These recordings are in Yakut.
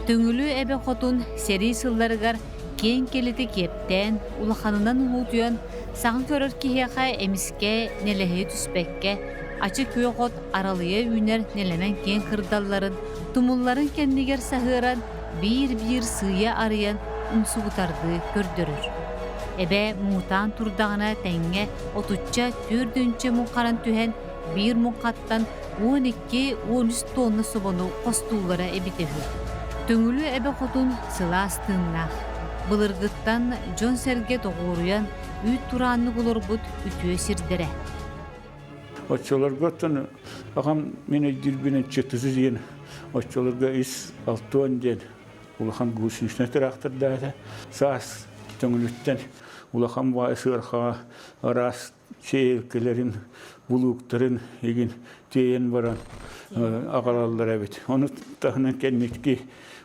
Төҥүлү эбэ хотун сэрии сылларыгар киэҥ кэлити киэптээн, улаханынан улуутуйан, саҥа көрөр киһиэхэ эмискэ нэлэһийэ түспэккэ, ачы күөх от аралыйа үүнэр нэлэмэн киэҥ кырдалларын, тумулларын кэннигэр саһыаран, биир-биир сыыйа арыйан умсугутардыы көрдөрөр. Эбэ муҥутаан турдаҕына тэҥҥэ отучча түөрдүнчэ муҥханан түһэн, биир муҥхаттан 12 13 тонна собону хостууллара эбитэ үһү. Төҥүлү эбэ хотун сылаас тыыннаах. Былыргыттан дьон-сэргэ тоҕуоруйан, үүт турааннык олорбут үтүө сирдэрэ. Оччолорго оттон аҕам мин өйдүүрбүнэн Чытызы диэн оччолорго ис Алтуон диэн улахан гусеничнай тыраахтардаата. Саас Төҥүлүттэн улахан баай сыархаҕа араас сиэйэлкэлэрин, булууктарын игин тиэйэн баран аҕалаллар эбит. Ону таһынан кэнники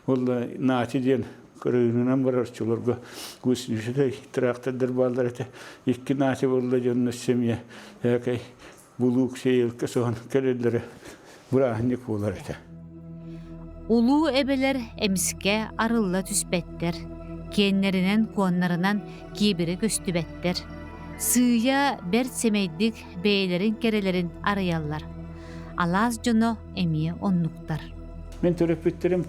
ол Наати диэн кырыынынан барарчыларга гусеничнай трактордар бааллар этэ. Икки Наати буолла дьонно семья ээкэй булуук сиэйэлкэ соһон кэлэллэрэ бырааһынньык буолар этэ. Улуу эбэлэр эмискэ арылла түспэттэр, киэннэринэн-куоннарынан киэбирэ көстүбэттэр. Сыыйа бэрт сэмэйдик бэйэлэрин кэрэлэрин арыйаллар. Алаас дьоно эмиэ оннуктар. Мин төрөппүттэрим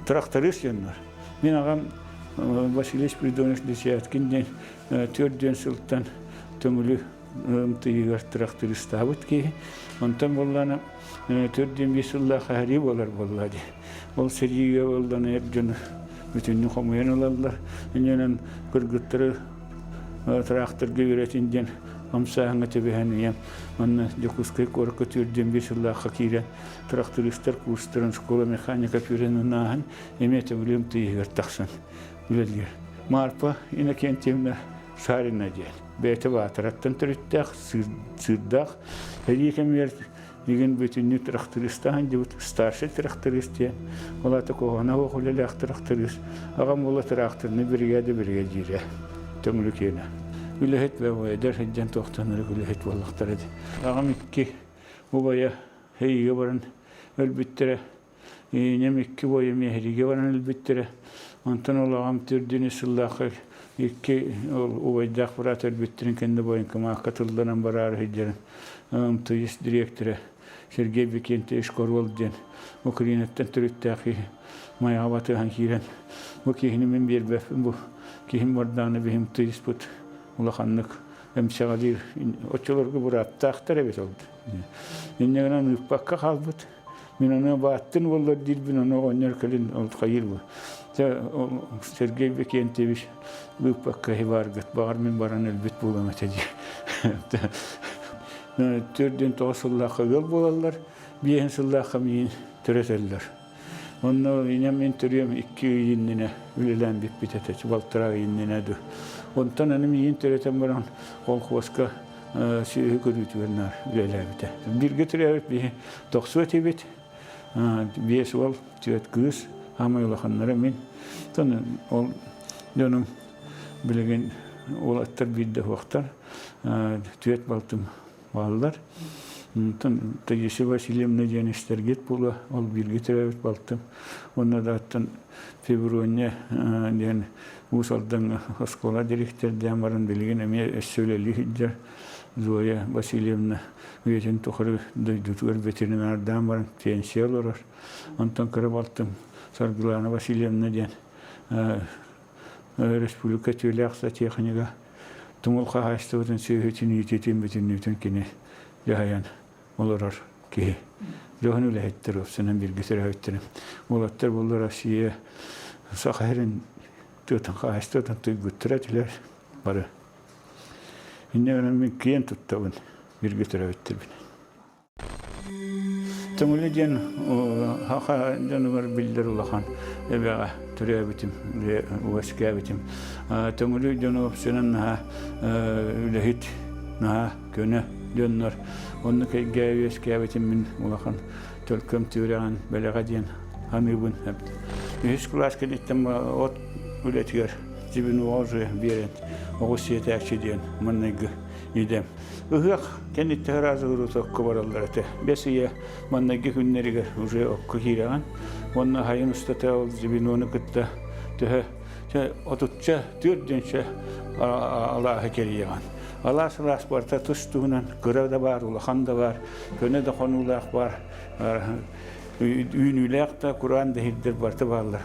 тракторист дьоннор. Мин аҕам Василий Спиридонович Десяткин диэн 4 сылтан Төҥүлү ымтыйыгар трактористаабыт киһи. Онтон буоллаана 4-5 сыллаах аһарыы буолар буолла дии. Ол сэриигэ буоллана эр дьону бүтүннүү хомуйан ылаллар. Иннинэн кыргыттары тракторга үөрэтин диэн хамсааһыҥҥа түбэһэн ийэм манна Дьокуускай куоракка 4-5 сыллаахха киирэн трактористар курстарын школа механика пүрэнин ааһан эмиэ Төҥүлү ымтыйыгар тахсан үлэлиир. Марфа Иннокентьевна Шарина диэн. Бэйэтэ Баатараттан төрүттээх, сыырдаах. Сэрии кэмигэр игин бүтүннүү трактористаан дьыбыт старший тракторист диэн. Ол аата куһаҕана суох үлэлээх тракторист. Аҕам уола тракторный биригээдэ биригэдьиирэ. Төҥүлү киэнэ. Үлэһит эдэр сылдьан туохтанырык үлэһит буоллахтара дии. Аҕам икки убайа Эйигэ баран өлбүттэрэ. Ийэм икки бойа Миэһиригэ баран өлбүттэрэ. Онтон ол аҕам төрдүнү сыллаахха икки ол убайдаах быраат өлбүттэрин кэннэ военкомакка тылланан бараары сылдьарын МТС дириэктэрэ Сергей Викентьевич Корол диэн Украинаттан төрүттээх киһи Майаҕа батыһан киирэн бу киһини мин биэрбэппин бу киһим бардаҕына биһим МТС-пыт улаханнык эмсэҕэлиир оччолорго бырааптаахтар эбит ол. Инньэ гынан ыыппакка хаалбыт. Мин ону бааттын буоллар диирбин, ону оҕонньор кэлин ол хайыыр бу. Сергей Викентьевич быыппакка бааргыт, баҕар мин баран өлбүт буолуом этэ дии. 49 сыллаахха ыал буолаллар, биэһин сыллаахха миин төрөтөллөр. Онно инем мин төрүөм икки ый иннинэ үлэлээн бүппүт этэ, балтараа ый иннинэ ду. Онтон аны миин төрөтөн баран колхуоска сүөһү көрүүтүгэр наар үлэлээбитэ. Бииргэ төрөөбүт биһи тохсуо этибит. Биэс уол, түөрт кыыс, хаамай улаханнара мин. Тон ол дьонум билигин уолаттар биирдэ суохтар. Түөрт балтым бааллар. Онтон Таисия Васильевна диэн истэргит буолуо, ол бииргэ төрөөбүт балтым. Уонна да оттон Феврония диэн Уус Алдаҥҥа оскуола дириэктэрдээн баран билигин эмиэ өссө үлэлии сылдьар Зоя Васильевна үйэтин тухары дойдутугар ветеринардаан баран пенсия олорор. Онтон кыра балтым Саргылана Васильевна диэн республика түүлээх технига тумул хаһаайыстыбатын сүөһүтүн иитиитин бүтүннүүтүн кини дьаһайан олорор киһи. Дьоһун үлэһиттэр уопсанан бииргэ төрөөбүттэрим. Уолаттар буолла Россия Саха сирин тыатын хаһаайыстыбатын туйгуттара этилэр бары. Инньэ гынан мин киэн туттабын бииргэ төрөөбүттэрбин. Төҥүлү диэн саха дьонугар биллэр улахан эбэҕэ төрөөбүтүм, үөскээбитим. Төҥүлү дьоно уопсайынан наһаа үлэһит, наһаа көнө дьоннор. Оннук эйгэ үөскээбитим мин улахан төлкөм түөрэҕин бэлэҕэ диэн саныыбын. Үһүс кылаас кэнниттэн от үлэтигэр звеноҕа уже биэрэн оҕус сиэтээччи диэн манныгы идэм. Ыһыах кэнниттэн ыраас уруут окко бараллар этэ. Бэс ыйа манныгы күннэригэр уже окко киирэҕин. Уонна хайын устата ол звенону кытта төһө отучча түөрдүнчэ алааһы кэрийэҕин. Алаас алаас барыта тус туһунан кыра да баар, улахан да баар, көнө да хонуулаах баар, үүнүүлээх да, кураан да сирдэр барыта бааллар.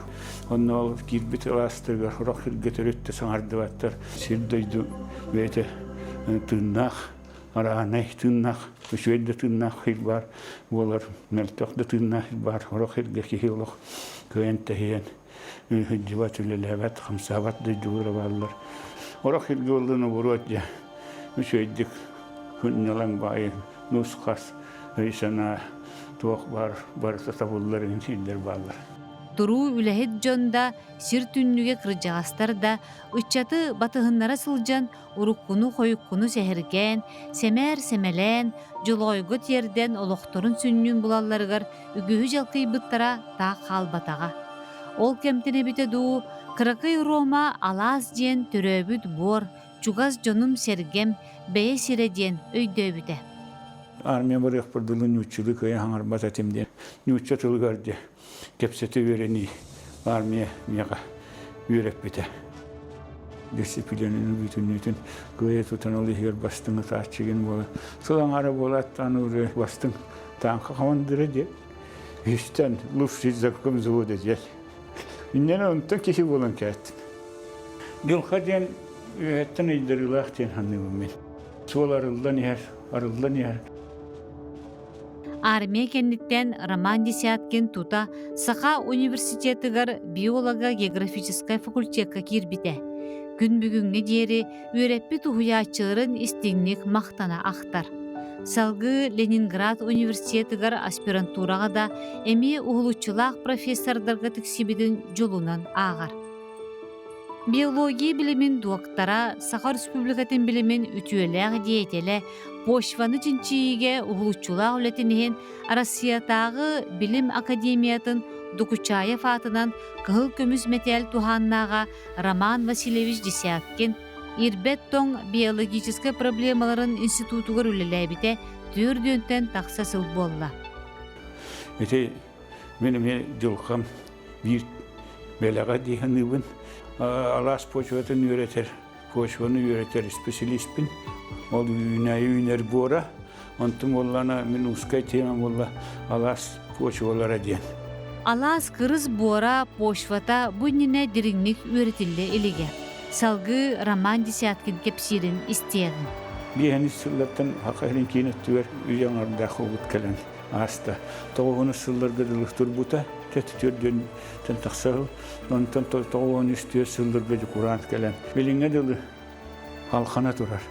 Онно ол киирбит алаастарыгар сорох сиргэ төрүт да саҥардыбаттар. Сир дойду бэйэтэ тыыннаах, араанай тыыннаах, үчүгэй да тыыннаах сир баар буолар, мөлтөх да тыыннаах сир баар. Сорох сиргэ киһи олох кыайан тэһийэн сылдьыбат, үлэлээбэт, хамсаабат дойдулара бааллар. Орох сиргэ буоллун оборуот дьэ үчүгэйдик сынньалаҥ баайын нус-хас өй-санаа туох баар барыта табыллар иһин сирдэр бааллар. Туруу үлэһит дьон да, сир түннүгэ кырдьаҕастар да ыччаты батыһыннара сылдьан уруккуну-хойуккуну сэһэргээн, сэмээр сэмэлээн, дьолоойго тиэрдэн олохторун сүнньүн булалларыгар үгүһү дьалкыйбыттара таах хаалбатаҕа. Ол кэмтэн эбитэ дуу, кыракый Рома алаас диэн төрөөбүт буор, чугас дьонум-сэргэм, бэйэ сирэ диэн өйдөөбүтэ. Армия барыахпар дылы нууччалыы кыайан хаҥарбат этим диэн нуучча тылыгар дьэ кэпсэтэ үөрэнии армия миэхэ үөрэппитэ. Дисциплинаны бүтүннүүтүн кыайа тутан ол иһигэр бастыҥ ытааччыгын буола сыл аҥаара буолааттаан уже бастыҥ тааҥка командира диэн үстэн лучший закон взвода диэн инньэ онтон киһи буолан кээттим. Дьылха диэн үөһэттэн ыйдарыылаах диэн саныыбын мин. Суол арыллан иһэр, арыллан иһэр. Армия кэнниттэн Роман Десяткин тута Саха университетыгар биолого-географическай факультекка киирбитэ. Күн бүгүҥҥэ диэри үөрэппит уһуйааччыларын истиҥник махтана ахтар. Салгыы Ленинград университетыгар аспирантураҕа да эмиэ уһулуччулаах профессордарга тиксибитин дьолунан ааҕар. Биология билимин дуоктара, Саха Республикатын билимин үтүөлээх деятелэ, почваны чинчийиигэ уһулуччулаах үлэтин иһин Россиятааҕы билим академиятын Докучаев аатынан кыһыл көмүс мэтээл туһааннааҕа Роман Васильевич Десяткин Ирбэт тоҥ биологическай проблемаларын институтугар үлэлээбитэ түөрт тахса сыл буолла. Ити мин эмиэ дьылҕам биир бэлэҕэ дии саныыбын. Алаас почватын үөрэтэр, почваны үөрэтэр исписэлииспин. Ол үүнээйи үүнэр буора. Онтум буоллаана мин узкай тема буолла алаас почвалара диэн. Алаас кырыс буора почвата бу иннинэ дириҥник үөрэтиллэ илигэ. Салгыы Роман Десяткин кэпсиирин истиэҕиҥ. Биэһэнис сыллартан Саха сирин киин өттүгэр үйэ аҥардаах угут кэлэн ааста. Тоҕуһунус сылларга дылы турбута, төрдүөн тахса сыл. Онтон 93 сылларга дьукураан кэлэн, билиҥҥэ дылы халхана турар.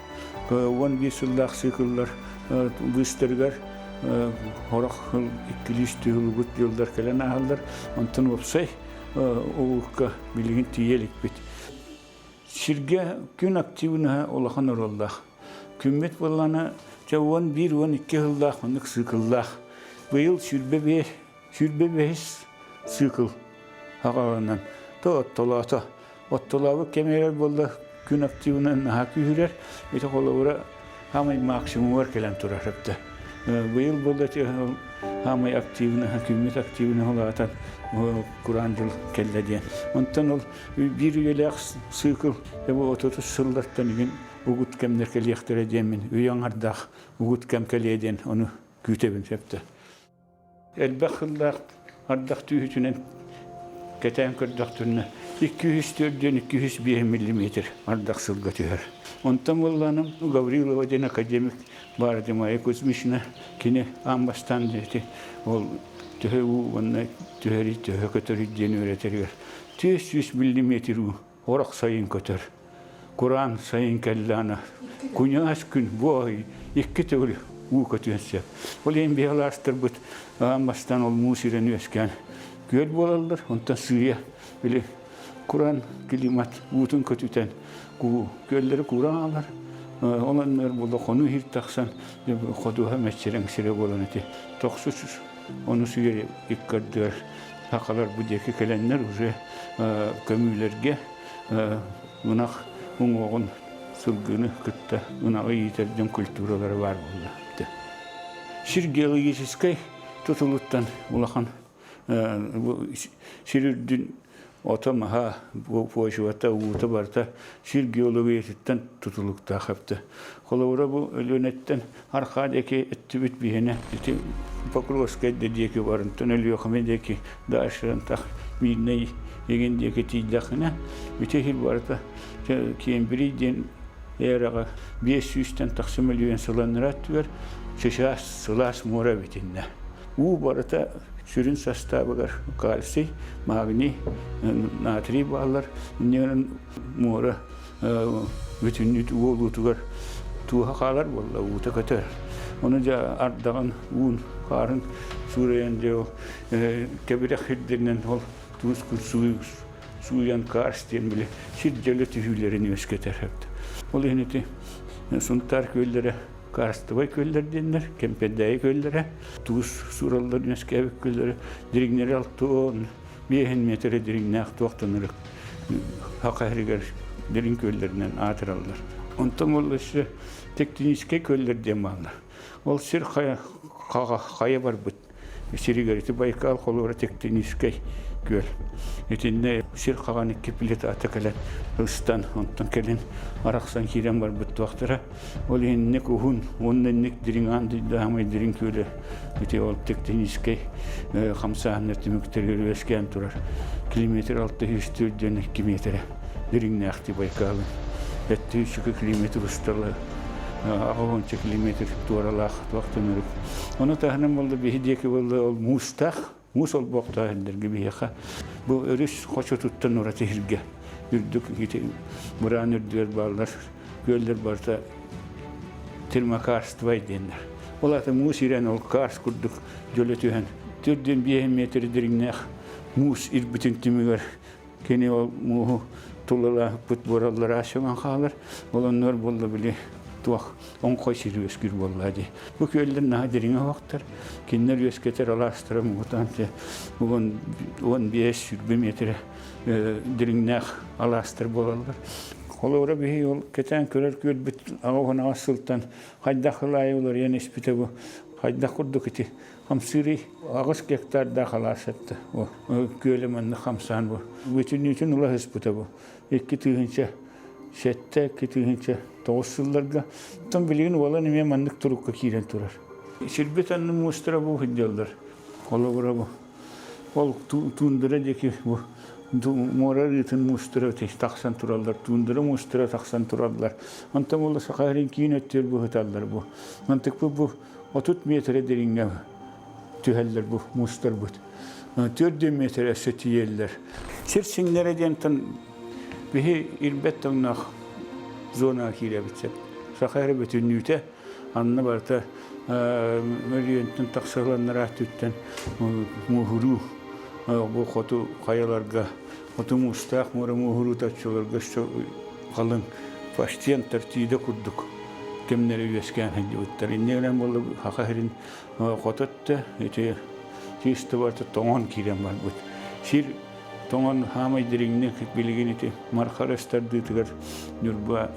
11 сыллаах цикллар быыстарыгар сорох сыл иккилии үстүү дьыллар кэлэн ааһаллар. Онтон уопсай улуукка билигин тиийэ иликпит. Сиргэ күн активныһа улахан оруоллаах. Күммүт буоллаҕына, дьэ 11-12 сыллаах оннук цикллаах. Быйыл 25, 25 цикл аҕаланан то оттолоото. Оттолообут кэмигэр буолла күн активынан наһаа күүһүрэр. Ити холобура самый максимумугар кэлэн турар эбитэ. Быйыл буолла самый активный, күммүт активный улаатан кураан дьыл кэллэ диэн. Онтон ол биир үйэлээх цикл бу отутус сыллартан игин угут кэмнэр кэлиэхтэрэ диэммин үйэ аҥардаах угут кэм кэлиэ диэн ону күүтэбин сөптө. Элбэх сыллаах ардах түүһүтүнэн кэтээн көрдөхтөрүнэ 204 205 миллиметр ардах сылга түһэр. Онтон буолланым Гаврилова диэн академик баар Майя Кузьмична кини аан бастаан диэти ол төһө уу уонна түһэрий төһө көтөрүй диэн үөрэтэригэр 400 миллиметр уу орох сайын көтөр. Кураан сайын кэллэҕинэ куньаас күн бу ай икки төгүл уу көтүөн сөп. Ол иһин биһи алаастарбыт аан бастаан ол муус ирэн үөскээн күөл буолаллар. Онтон сыыйа били кураан климат уутун көтүтэн күөллэри кууран аалар. Ол оннугар буолла хонуу иһир тахсан ходуһа мэччирэҥ сирэ буолан ити тохсус ону сүйэр иккардыгар сахалар бу диэки кэлэннэр уже көмүүлэргэ ынах уҥуоҕун сылгыны кытта ынаҕы иитэр дьон культуралара баар буолла. Сир геологическай тутулуттан улахан Сир үрдүн ото-маһа, почвата, уута барыта сир геологиятыттан тутулуктаах эбитэ. Холобура, бу Өлүөнэттэн архаа диэки өттүбүт биһиэнэ ити Покровскай да диэки барынтан Өлүөхүмэ диэки дальше Мирнэй игин диэки тиийдэххинэ ити сир барыта Кембрий диэн эраҕа 500-тэн тахса мөлүйүөн сыланнара өттүгэр чычаас сылаас муора эбитиннэ. Уу барыта сүрүн састаабыгар кальций, магний, натрий бааллар. Иннинэн муора бүтүннүү уолуутугар тууһа хаалар буолла, уута көтөр. Ону дьэ ардаҕын, уун, хаарын суурайан дьэ ол кэбирэх сирдэринэн ол туус сууйан карст диэн били сир дьөлө түһүүлэрин үөскэтэр. Ол иһин ити Сунтаар күөллэрэ карстовай күөллэр диэннэр, Кэмпэндээйи күөллэрэ, туус суураллар үөскээбит күөллэрэ, дириҥнэри алтыон, биэһин миэтэрэ дириҥнээх туохтан ырык Саха сиригэр дириҥ күөллэринэн аатыраллар. Онтон ол өссө тектоническай күөллэр диэн бааллар. Ол сир хайа, хайа барбыт сиригэр ити Байкал холуора тектоническай күөл. Итиннэ сир хаҕан икки плитата кэлэн ыстан, онтон кэлин арахсан киирэн барбыт туохтара. Ол иһинник уһун уонна инник дириҥ аан дойду дириҥ күөлэ ити ол тектоническай хамсааһыннар түмүктэригэр үөскээн турар. Километр 604 2 метрэ дириҥнээхти Байкалын. 702 километр устала 60 километр туоралаах туохтан өрүк. Ону таһынан буолла биһи диэки буолла ол муустаах, муус олбохтоох эрдэргэ биһиэхэ бу өрүс хочотуттан ураты иһиргэ үрдүк ити быраан үрдүгэр бааллар күөллэр барыта термокарствай диэннэр. Ол аты муус ирэн ол карст курдук дьөлө түһэн төрдүн биэһин метр дириҥнээх муус ирбитин түмүгэр Кини ол мууһу тулалаахпыт буораллара сөҥөн хаалар. Ол оннугар буолла били туох оҥхой сир үөскүүр буолла дии. Бу күөллэр наһаа дириҥэ оһохтор. Кинилэр үөскэтэр алаастара муҥутаан 15-20 метрэ дириҥнээх алаастар буолаллар. Холобура биһи ол кэтээн көрөр күөлбүт аҕа сылтан хайдах ылаайы уларыйан испитэ бу хайдах курдук ити Хамсыырый 8 гектардаах алаас этэ. Күөлэ манна хамсаан бу. Бүтүннүүтүн ыла сыспыта бу. 2007, 2009 сылларга. Оттон билигин уолан эмиэ маннык турукка киирэн турар. Сирбит анны муустара бу сылдьаллар. Холобура бу. Ол туундара диэки бу муора арыытын муустара тахсан тураллар, туундара муустара тахсан тураллар. Онтон ол Саха сирин киин өттүгэр быһыталлар бу. Мантыкпыт бу 30 метрэ дириҥҥэ түһэллэр бу муустарбыт. 4 метрэ өссө тиийэллэр. Сир сиҥнэрэ диэнтэн биһи ирбэт тоҥноох зонаҕа киирэбит сөп. Саха эрэ бүтүннүүтэ анна барыта мөлүйүөнтэн тахсыһыланнара өттүттэн мууһуруу бу хоту хайаларга хоту муустаах муора мууһуруута оччолорго өссө халыҥ почти Антарктида курдук кэмнэри үөскээн сылдьыбыттар. Инньэ гынан буолла Саха сирин хоту өттө ити чистыбата тоҥон киирэн барбыт. Сир тоҥон хаамай дириҥник билигин ити Марха ыстардыытыгар Ньурба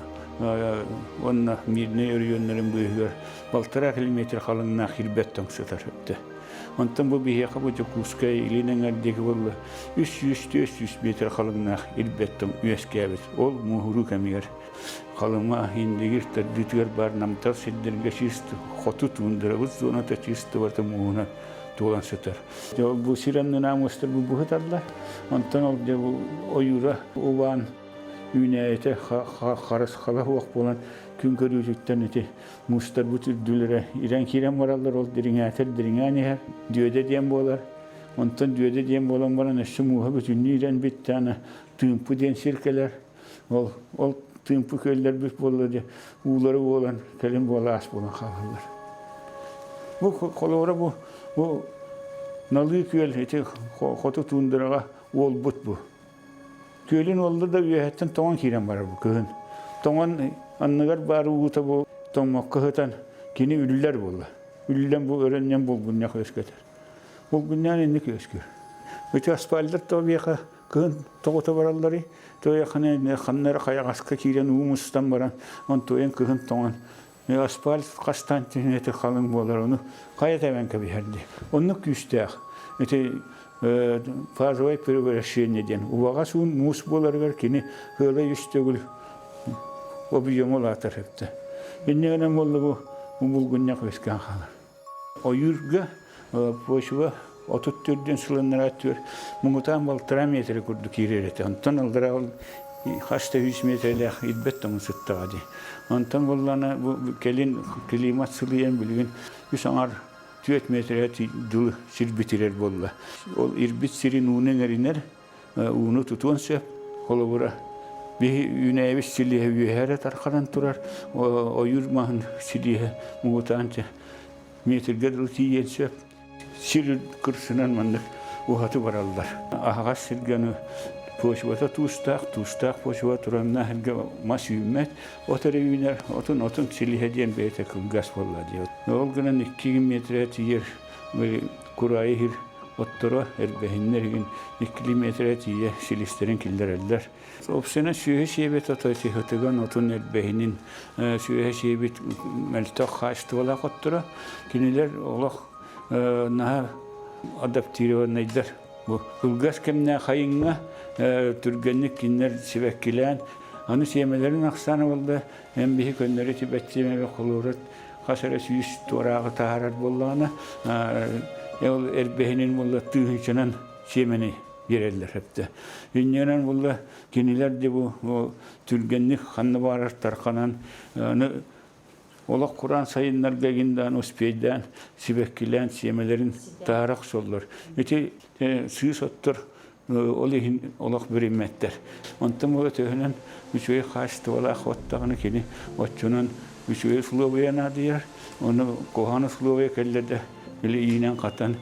уонна Мирнэй оройуоннарын быыһыгар балтараа километр халыҥнаах ирбэт тоҥ сытар өттө. Онтон бу биһиэхэ бу Дьокуускай илин эҥэр диэки буолла 300-400 метр халыҥнаах ирбэт тоҥ үөскээбит. Ол мууһуруу кэмигэр Халыма, Индигир төрдүтүгэр баар намтал сирдэргэ чист хоту туундарабыт зоната чистыбата мууһунан туолан сытар. Ол бу сир аннынан мустар бу быһыталлар. Онтон ол дьэ бу ойуура убаан үүнээйитэ харысхала суох буолан күн көрүүтүттэн ити муустарбыт үрдүлэрэ ирэн киирэн бараллар, ол дириҥээтэр дириҥээн иһэр, дүөдэ диэн буолар. Онтон дүөдэ диэн буолан баран өссө мууһа бүтүннүү ирэн бүттэ, аны тыымпы диэн сир кэлэр. Ол, ол тыымпы күөллэрбит буолла дии, уулары буолан, кэлин буола аас буолан хаалаллар. Бу холобура бу, бу Налыы күөл ити хоту туундараҕа уолбут бу. Күөлүн уолла да үөһэттэн тоҥон киирэн барар бу кыһын. Тоҥон анныгар баар уута бу тоҥмокко сытан кини үллэр буолла. Үллэн бу өрөнньөн булгунньах үөскэтэр. Булгунньаан инник үөскүүр. Ити асфальтар тоҕо биэхэ кыһын тоҕута баралларый? Тоҕо ханна эрэ хайаҕаска киирэн уу мустан баран, онтуойан кыһын тоҥон асфальт хастаан түһүнэтэ халыҥ буолар, ону хайа тэбэн кэбиһэр дии. Оннук күүстээх. Ити фазовое превращение диэн убаҕас уун муус буоларыгар кини ыала үс төгүл объема улаатар эбитэ. Инньэ гынан буолла бу булгунньах үөскээн хаалар. Ойуурга почва 34 сылыннара түөр муҥутаан балтараа метрэ курдук киирэр этэ. Онтон аллара ол хас да үс метрэлээх ирбэт тоҥун сыттаҕа дии. Онтон буоллаҕына бу кэлин климат сылыйан билигин үс аҥар түөрт метрэ дылы сир битирэр буолла. Ол ирбит сирин ууну иҥэринэр, ууну тутуон сөп. Холобура, биһи үүнээйибит силиһэ үөһэ эрэ тарханан турар, ойуур маһын силиһэ муҥутаан метргэ дылы тиийиэн сөп. Сир кырсынан маннык уһаты бараллар. Аһаҕас сиргэ аны почвата туустаах, туустаах почва тураннаах сиргэ мас үүммэт, от эрэ үүнэр, отун отун силиһэ диэн бэйэтэ кылгас буолла диye. Ол гынан 2 метрэ тиийэр кураайы иһир отторо эрбэһиннэр игин 2 метрэ тиийэ силистэрин киллэрэллэр. Собственно, сүөһү сиэбит ото сыһытыган отун эрбэһинин сүөһү сиэбит мөлтөх хаачыстыбалаах отторо. Кинилэр олох наһаа адаптированнайдар. Бу кылгас кэмнээх хайыҥҥа түргэнник кинилэр сибэккилээн, аны сиэмэлэрин ахсаана буолла, эн биһи көннөрү тибэт сиэмэбэ холуурат хас эрэ сүүс туорааҕы таһаарар буоллаҕына, ол эрбэһинин буолла тыһыынчанан сиэмэни биэрэллэр эптэ. Инньэнэн буолла кинилэр де бу түргэнник ханна баарар тарханан аны олох кураан сайыннарга игиндаан успейдаан сибэккилээн сиэмэлэрин таһара охсоллор. Ити сыыс оттор ол иһин олох бириммэттэр. Онтон була төһөнөн үчүгэй хаачыстыбалаах оттоҕуна кини оччонон үчүгэй условия наадыйар. Ону куһаҕан условия кэллэ да били иинэн хатан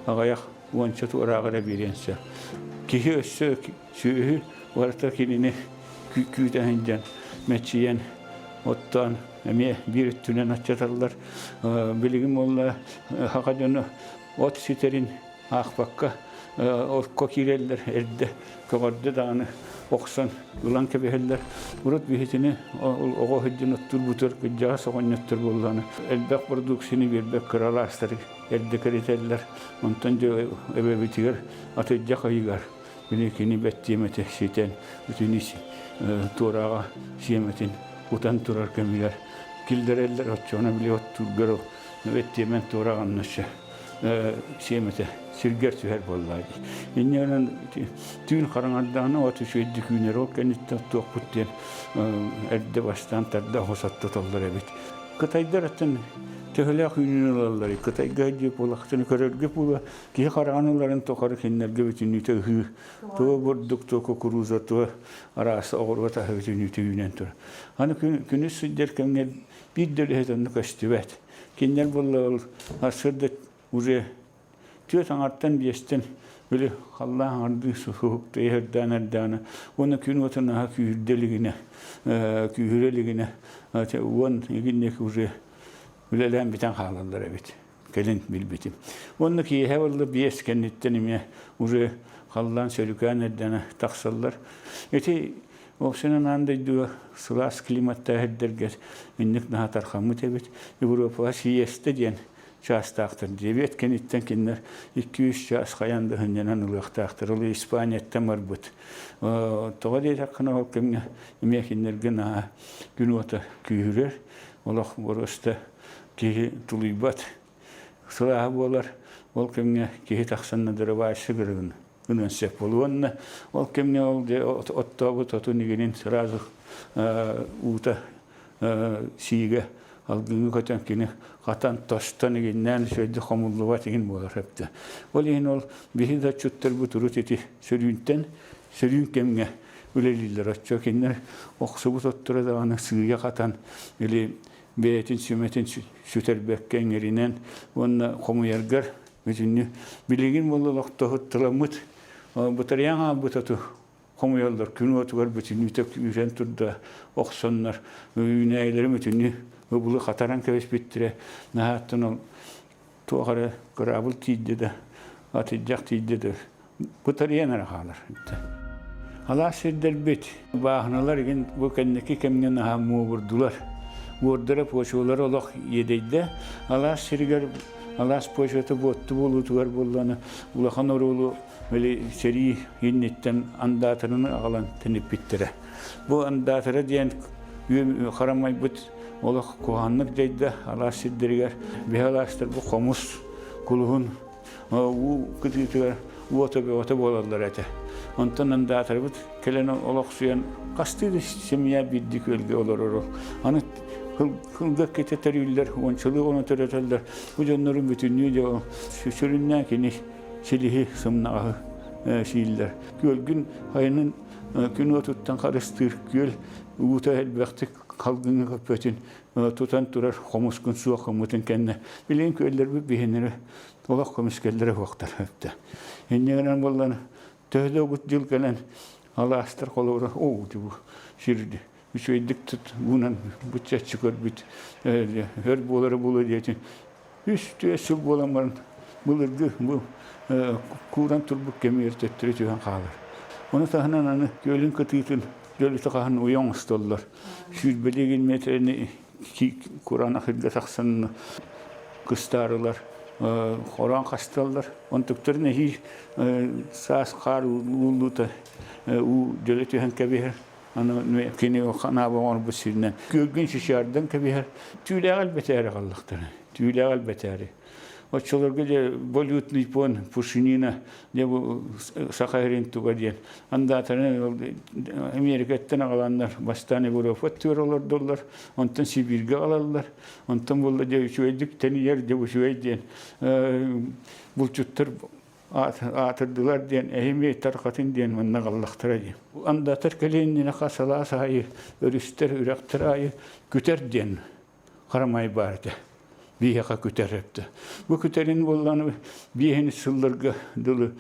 аҕыйах уонча туорааҕы эрэ биэриэн сөп. Киһи өссө сүөһү барыта кинини күүтэ сылдьан, мэччийэн, оттоон эмиэ биир өттүнэн аччаталлар. Билигин буолла саха дьоно от ситэрин аахпакка окко киирэллэр эрдэ көҕөрдө даҕаны охсон ылан кэбиһэллэр. Урут биһитини оҕо сылдьан оттуурбутугар кырдьаҕас оҕонньоттор буоллаҕына элбэх продукцияны биэрбэт кыралаастары эрдэ кэритэллэр. Онтон дьэ эбэбитигэр атырдьах ыйыгар били кини бэттиэмэтэ ситэн бүтүн туорааҕа сиэмэтин кутан турар кэмигэр киллэрэллэр. Оччоҕуна били оттуургар бэттиэмэн туорааҕын өссө сиэмэтэ сиргэр түһэр буоллаа дии. Инньэ гынан түүн хараҥардаҕына от үчүгэйдик үүнэр ол кэнниттэн оттуохпут диэн эрдэ бастаан тарда оһус оттотоллор эбит. Кытайдар оттон төһөлөөх үүнүүнү ылалларый? Кытайга диэп улахтаны көрөргө була киһи хараҕын ыларын тухары кинилэргэ бүтүннүүтэ ыһыы туо бурдук, туо кукуруза, туо араас оҕуруот аһа бүтүннүүтэ үүнэн турар. Аны күнүс сылдьар кэмҥэ биир да үлэһит онно көстүбэт. Кинилэр буолла ол сарсыарда уже түөрт аҥартан биэстэн били халлаан аҥардыы суһуктуйа эрдээн эрдэҕинэ уонна күн уотун аһа күүһүрдэ илигинэ күүһүрэ илигинэ уон игинник уже үлэлээн бүтэн хаалаллар эбит кэлин билбитим. Уонна киэһэ буолла биэс кэнниттэн эмиэ уже халлаан сөрүкээн эрдэнэ тахсаллар. Ити Уопсайынан аан дойдуга сылаас климаттаах сирдэргэ инник наһаа тархаммыт эбит. Европаҕа сиеста диэн чаастаахтар. Дебет кэнниттэн кинилэр 2-3 чаас хайаан да сынньанан ылыахтаахтар. Ол Испанияттан барбыт. Тоҕо диэтэххинэ ол кэмҥэ эмиэ кинилэргэ наһаа күн уота күүһүрэр. Олох боруоста киһи тулуйбат сылааһа буолар. Ол кэмҥэ киһи тахсан надрывайся гырыгын гыныан сөп буолуо. Уонна ол кэмҥэ ол оттообут отун игинин сразу уута сиигэ алгыҥҥа көтөн кини хатан тостон игиннээн үчүгэйдик хомуллубат игин буолар эбитэ. Ол иһин ол биһи да отчуттарбыт урут ити сөрүүнтэн сөрүүн кэмҥэ үлэлииллэр. Оччо кинилэр охсубут отторо даҕаны сыыйа хатан или бэйэтин сүмэтин сүтэрбэккэ иҥэринэн уонна хомуйаргар бүтүннүү билигин буолла олохтоһутталаммыт бытарыйан хаалбыт оту хомуйаллар күн уотугар бүтүннүүтэ күүрэн турда охсоннор үүнээйилэри бүтүннүү ыбылы хатаран кэбиспиттэрэ наһааттан ол туох эрэ кыраабыл тиийдэ да атырдьах тиийдэ да бытарыйан эрэ хаалар. Алаас сирдэрбит бааһыналар игин бу кэнники кэмҥэ наһаа муобурдулар. Буордара почвалара олох иэдэйдэ. Алаас сиригэр Алаас почвата буотту буолуутугар буоллаҕына улахан оруолу били сэрии инниттэн андаатарыны аҕалан тэниппиттэрэ. Бу андаатара диэн харамайбыт олох куһаҕаннык дьайда алаас сирдэригэр. Биһи алаастар бу хомус, кулуһун уу кытыытыгар уота бөҕөтө буолаллар этэ. Онтон андаатарбыт кэлэн олохсуйан хастыы да семья биирдии күөлгэ олорор. Аны кылга кэтэ төрүүллэр, уончалыы ону төрөтөллөр. Бу дьоннорун бүтүннүү дьэ сүрүннээн кини силиһи сымнаҕаһы сииллэр. Күөлгүн хайынын күн уотуттан харыстыыр күөл уута элбэхтик халгыҥҥа көппөтүн тутан турар хомускун суох гыммытын кэннэ билигин күөллэрбит биһиннэри олох көмүскэллэрэ суохтар өттө. Инньэ гынан буоллан төһө да угут дьыл кэлэн алаастар холобура оо бу сирди үчүгэйдик тут уунан буччаччы көрбүт өр буолара буолуо диэтин үс түөрт сыл буолан баран былыргы бу кууран турбут кэмигэр төттөрү түһэн хаалар. Ону таһынан аны күөлүн кытыытын дьөлүтэ хаһан уйа оҥостоллор. Сүүрбэлии миэтэрэни кураанах иргэ тахсан кыстаарылар, хороон хасталлар. Онтуктарын эһии саас хаар ууллуута уу дьөлө түһэн кэбиһэр. Аны кини ханаабы оҥорбут сиринэн күөлгүн шишардан кэбиһэр. Түүлээҕи элбэтээри хааллахтара. Түүлээҕи элбэтээри. Оччолорго дьэ валютный пон Пушинина дьэ бу Саха сирин туга диэн андаатарын Америкаттан аҕаланнар бастаан Европа өттүгэр олордоллор, онтон Сибииргэ аҕалаллар, онтон буолла дьэ үчүгэйдик тэнийэр дьэ үчүгэй диэн булчуттар аатырдылар диэн эһими тарҕатын диэн манна аҕаллахтара диэн. Андаатар кэлиэннинэ хас алаас аайы өрүстэр, үрэхтэр аайы күтэр диэн харамай баар этэ. Биһиэхэ күтэр этэ. Бу күтэрин буоллаҕына биэһин сылларга дылы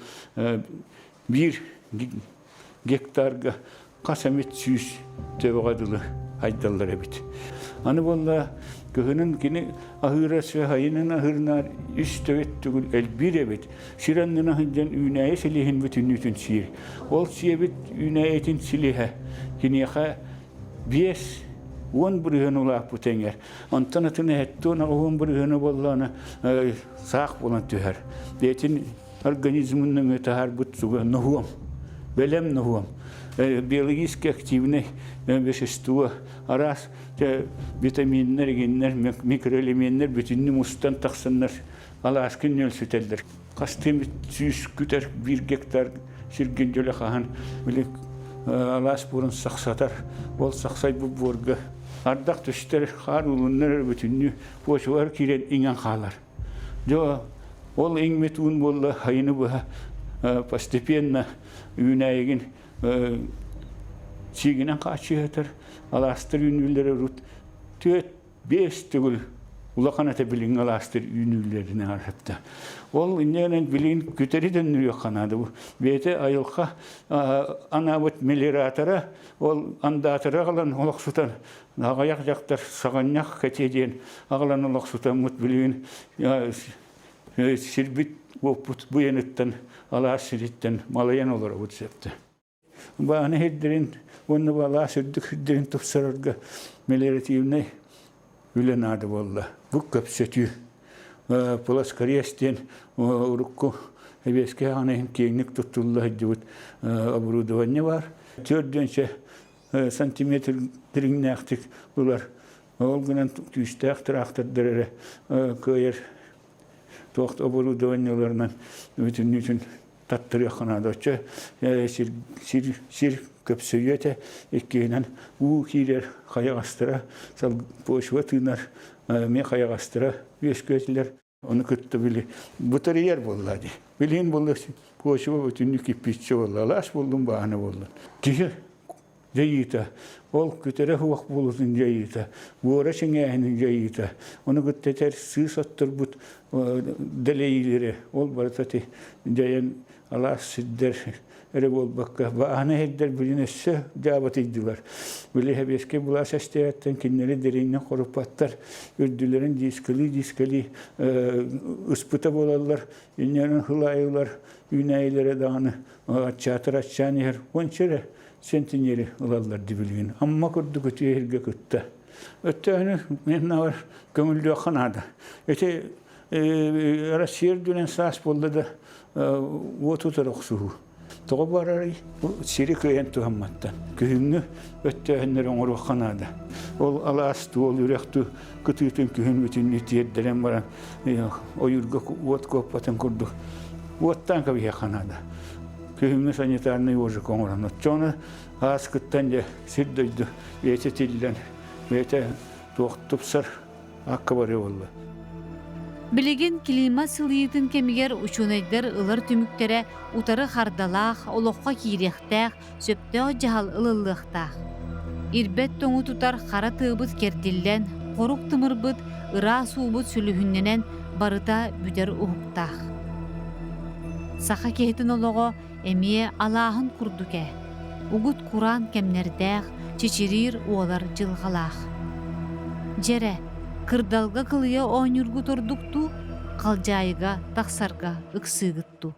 биир гектарга хас эмит сүүс төбөҕө дылы айдаллар эбит. Аны буолла кыһынын кини аһыыра айынын аһыырнаар үс төбөт түгүл элбиир эбит. Сир аннынан сылдьан үүнээйи силиһин бүтүннүүтүн сиир. Ол сиэбит үүнээйитин силиһэ киниэхэ 50% улааппыт эҥэр. Онтон атын эһэттион 80% буоллаҕына саах буолан түһэр. Бэйэтин организмын нөҥүө таһаарбыт суга ноһуом, бэлэм ноһуом. Биологически активнай вещество, араас витаминнар, игиннэр, микроэлеменнэр бүтүннүү мустан тахсаннар алааскын ньөлсүтэллэр. Хастыы сүүс күтэр биир гектар сиргин дьөлө хаһан били алаас буорун сахсатар. Ол сахсайбыт буорга ардах түстэр, хаар уулуннар бүтүннүү почвалар киирэн иҥэн хаалар. Дьэ ол иҥмит уун буолла хайыны быһа постепенно үүнээйигин сиигинэн хааччыйатар, алаастар үүнүүллэрэ урут түөрт биэс төгүл улахан этэ билиҥҥи алаастар үүнүүллэрин ааһытта. Ол иннинэн билигин күтэри төннөрүөххэ наада. Бу бэйэтэ айылҕа анаабыт мелиоратора ол андаатара аҕалан олохсутан аҕыйах дьахтар саҕынньах кэтиэ диэн аҕалан олохсутаммыт билигин сирбит уоппут буйаныттан алаас сириттэн малайан олоробут сөптө. Бааны сирдэрин уонна бу алаас үрдүк сирдэрин тупсарарга мелиоративнай үлэ наада буолла. Бу көпсөтүү. Плоскорез диэн урукку эбиэскэ аҕана иһин киэҥник туттулла сылдьыбыт оборудование баар. Төрдүөнчэ сантиметр дириҥнээхтик ылар. Ол гынан күүстээх тыраахтардар эрэ кыайар туох оборудованиеларынан бүтүннүүтүн таттарыахха наада. Оччо сир, сир, сир көпсөйүө этэ. Иккиһинэн уу киирэр хайаҕастара, почва тыынар эмиэ хайаҕастара үөскүө этилэр. Ону кытта били бытарыйар буолла дии. Билигин буолла почва бүтүннүү кирпииччэ буолла, алаас буоллун, бааһына буоллун. Киһи дьайыыта, ол күтэрэ суох буолуутун дьайыыта, буора чиҥээһинин дьайыыта, ону кытта этэр сыыс отторбут дэлэйиилэрэ, ол барыта ити дьайан алаас сирдэр эрэ буолбакка, бааһына сирдэр билин өссө дьаабытыйдылар. Били сэбиэскэй былаас эстээттэн кинилэри дириҥнэн хоруппаттар, үрдүлэрин дискэлии-дискэлии ыспыта буолаллар, инньэнэн хылаайылар, үүнээйилэрэ даҕаны аччаатар аччаан иһэр, уонча эрэ сентинери ылаллар дии билигин. Амма курдук үтүө сиргэ кытта. Өттөөнү мен навар көҥүллүөххэ наада. Ити Россия үрдүнэн саас буолла да уот утары охсуһуу. Тоҕо барарый? Бу сири кыайан туһамматтан. Күһүҥҥү өттөөһүннэри оҥоруохха наада. Ол алаас дуу, ол үрэх дуу кытыытын күһүн бүтүннүү тиэрдэрэн баран ойуурга уот куоппатын курдук уоттаан кэбиһиэххэ наада. Күһүҥҥү санитарнай ожик оҥорон. Оччоҕуна ааскыттан дьэ сир-дойду бэйэтэ тиллэн, бэйэтэ туох тупсар акка барыа буолла. Билигин климат сылыйыытын кэмигэр учуонайдар ылар түмүктэрэ утары хардалаах, олоххо киириэхтээх, сөптөөх дьаһал ылыллыахтаах. Ирбэт тоҥу тутар хара тыабыт кэрдиллэн, хорук тымырбыт, ыраас уубут сүлүһүннэнэн барыта бүтэр уһуктаах. Саха киһитин олоҕо эмиэ алааһын курдук ээ. Угут кураан кэмнэрдээх, чэчириир уолар дьылҕалаах. Дьэрэ, кырдалга кылыйа оонньуургут ордук дуу, халдьаайыга тахсарга ыксыыгыт дуу?